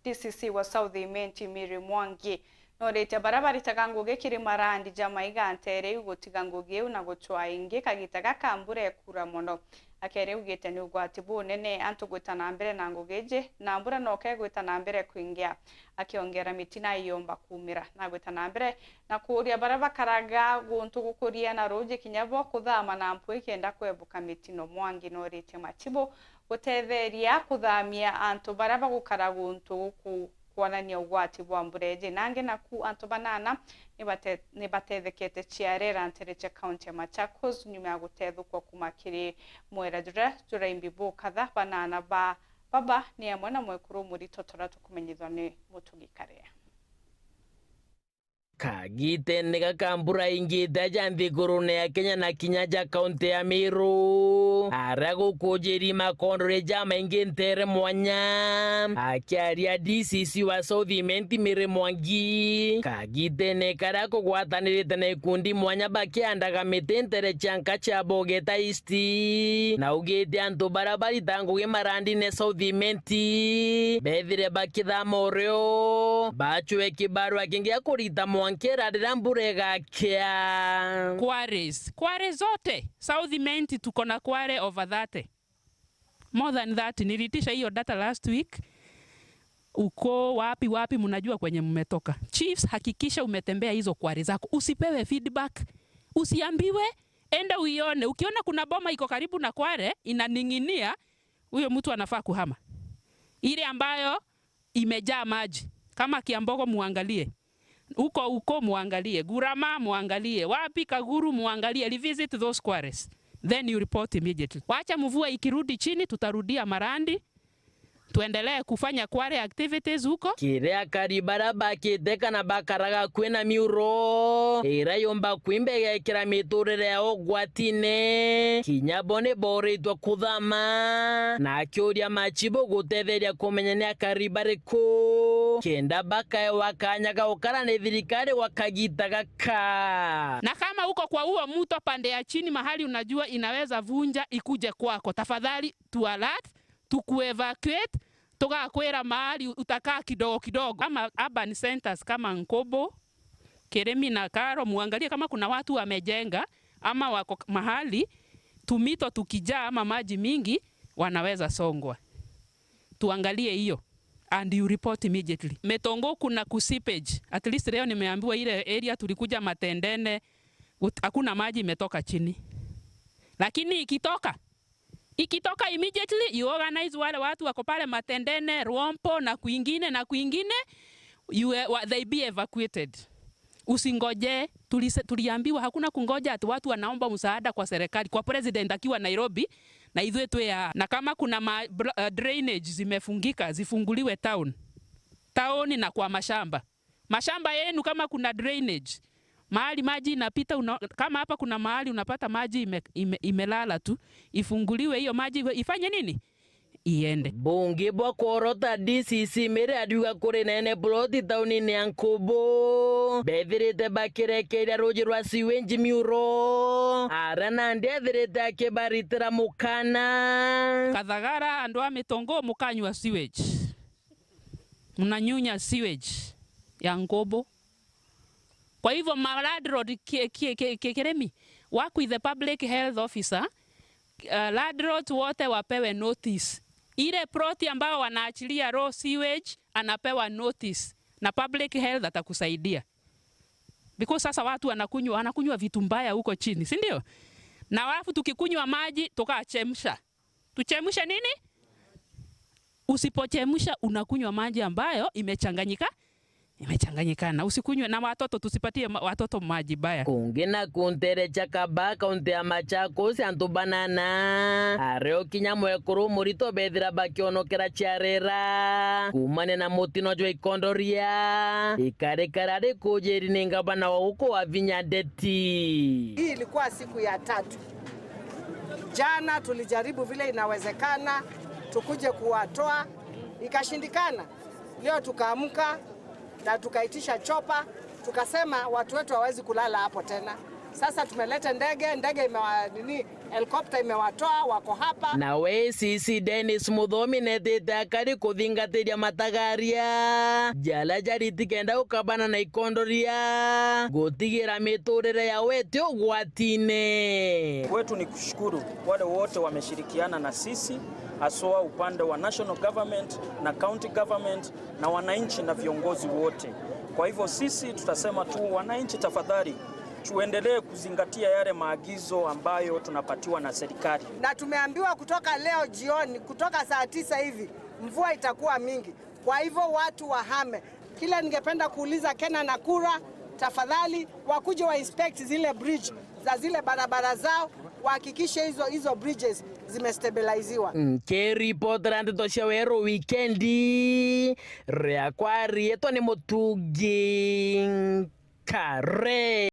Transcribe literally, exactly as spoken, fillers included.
D C C wa South Imenti Mary Mwangi. Nooritie baria baritaga ngugi kiri marandi ja maiga nteere iu gutiga ngugi iu na gucwaa ingi kagita gaka mbura ikuura mono. Akeera augite ni ugwati bunene antu gwita na mbere na ngugi iji, na mbura noka igwita na mbere kwingia. Akiongera mitina iyomba kuumira na gwita na mbere na kuuria baria bakaraga guntu gukuria na ruuji kinya bo kuthama na mpui kenda kwebuka mitino. Mwangi nooritie machibu gutetheria kuthamia antu baria bagukara guntu guku kwonania ugwati bwa mbura iji. Nangi naku antu banana nibate-, nibatethekete ciarera ntere cia kaunti ya Machakos nyuma ya gutethukwa kuma kiri mwera juria juraimbi bukatha. Banana ba baba ni amwe na mwekuru murito turia tukumenyithwa ni Mutugi Karea. Kagitene gaka mbura ingite ja nthigurune ya Kenya na kinya ja kaunti ya Meru, aria gukujiri makondore jamaingi ntere mwanya. Akiaria D C C wa South Imenti Mary Mwangi, kagitene karia kugwatanirite na ikundi mwanya bakiandaga miti ntere cia nka cia Bogeta East, naugite antu baria barita ngugi marandine South Imenti bethire bakithama urio, bacwe kibarua kingi gia kurita mwankera riria mbura igakia. Quarries. Quarry zote, South Imenti tuko na quarry over thirty. More than thirty. Niliitisha hiyo data last week. Uko wapi, wapi, mnajua kwenye mmetoka. Chiefs, hakikisha umetembea hizo quarry zako. Usipewe feedback. Usiambiwe, enda uione. Ukiona kuna boma iko karibu na quarry, inaning'inia, huyo mtu anafaa kuhama. Ile ambayo imejaa maji. Kama Kiambogo muangalie. Huko, huko muangalie. Gurama muangalie. Wapi Kaguru muangalie. Revisit those quarries. Then you report immediately. Wacha mvua ikirudi chini, tutarudia marandi. Tuendelee kufanya quarry activities huko. Kiria akari baria bakite kana bakaraga kwina miuro, iria yumba kwimba igekira miturire yao ugwatine. Kinya bo ni boritwe kuthama. Na akiuria machibu gutetheria kumenya ni akari bariku, kenda bakaewa kanya ga gukara ni thirikari gwa kagita gaka. Na kama uko kwa huo mto pande ya chini, mahali unajua inaweza vunja, ikuje kwako, tafadhali tu alert, tukuevacuate, tugakwira mahali utakaa kidogo kidogo. Kama urban centers kama Nkobo, Kirimi na Karo, muangalie kama kuna watu wamejenga ama wako mahali tumito tukijaa ama maji mingi wanaweza songwa. Tuangalie hiyo and you report immediately. Metongo kuna ku seepage. At least leo nimeambiwa ile area tulikuja Matendene, gut-, hakuna maji imetoka chini. Lakini ikitoka, ikitoka immediately, you organize wale watu wako pale Matendene, Rwompo na kwingine na kwingine, you, wa-, they be evacuated. Usingoje, tulise-, tuliambiwa hakuna kungoja ati watu wanaomba msaada kwa serikali, kwa president akiwa Nairobi, na ithui twi aa. Na kama kuna ma-, bra-, uh, drainage zimefungika, zifunguliwe town. Town na kwa mashamba. Mashamba yenu kama kuna drainage, mahali maji inapita, una-, kama hapa kuna mahali unapata maji ime-, ime-, imelala tu, ifunguliwe hiyo maji, ifanye nini? Iende. Bungi bwa kworota D C C Mary ariuga kuri nene ploti taunini ya Nkubu, bethirite bakirekeria ruuji rwa sewage miuro, aria nandi ethirite akibaritira mukana. Kathagara, andu a Mitongo, mukanyua sewage. Mnanyunya sewage ya Nkubu. Kwa hivyo, ma landlord ki-, ki-, ki-, ki-, Kirimi, work with the public health officer, uh, landlord wote wapewe notice. Ile plot ambayo wanaachilia raw sewage, anapewa notice. Na public health atakusaidia. Because sasa watu wanakunywa, wanakunywa vitu mbaya huko chini, si ndio? Na alafu tukikunywa maji, tukachemsha. Tuchemshe nini? Usipochemsha, unakunywa maji ambayo imechanganyika, imechanganyikana. Usikunywe na watoto, tusipatie ma-, watoto maji baya. Kungi na kuntere cha Kaba, kaunti ya Machakos, antu banana, ario kinya mwekuru murito bethira bakionokera ciarera kumane na mutino jwa ikondoria, ikarikara rikujiri ni ngavana wa guku Wavinya Ndeti. Hii ilikuwa siku ya tatu. Jana tulijaribu vile inawezekana tukuje kuwatoa, ikashindikana. Leo tukaamka na tukaitisha chopa, tukasema watu wetu hawezi kulala hapo tena. Sasa tumeleta ndege, ndege imewa-, nini, helicopter imewatoa, wako hapa. Nawe A C C Dennis Muthomi netite akari kuthingatiria matagaria jaria jariti kenda gukabana na ikondoria, gutigira miturire yao iti ugwatine. Kwetu ni kushukuru wale wote wameshirikiana na sisi, haswa upande wa national government na county government na wananchi na viongozi wote. Kwa hivyo sisi tutasema tu, wananchi, tafadhali tuendelee kuzingatia yale maagizo ambayo tunapatiwa na serikali. Na tumeambiwa kutoka leo jioni, kutoka saa tisa hivi, mvua itakuwa mingi. Kwa hivyo watu wahame. Kile ningependa kuuliza Kena na Kura, tafadhali wakuje wa inspect zile bridge za zile barabara zao, wahakikishe hizo, hizo bridges zimestabiliziwa. Nkiripotera ndeto cia Weru Wikendi, riakwa riitwa ni Mutungi Kare.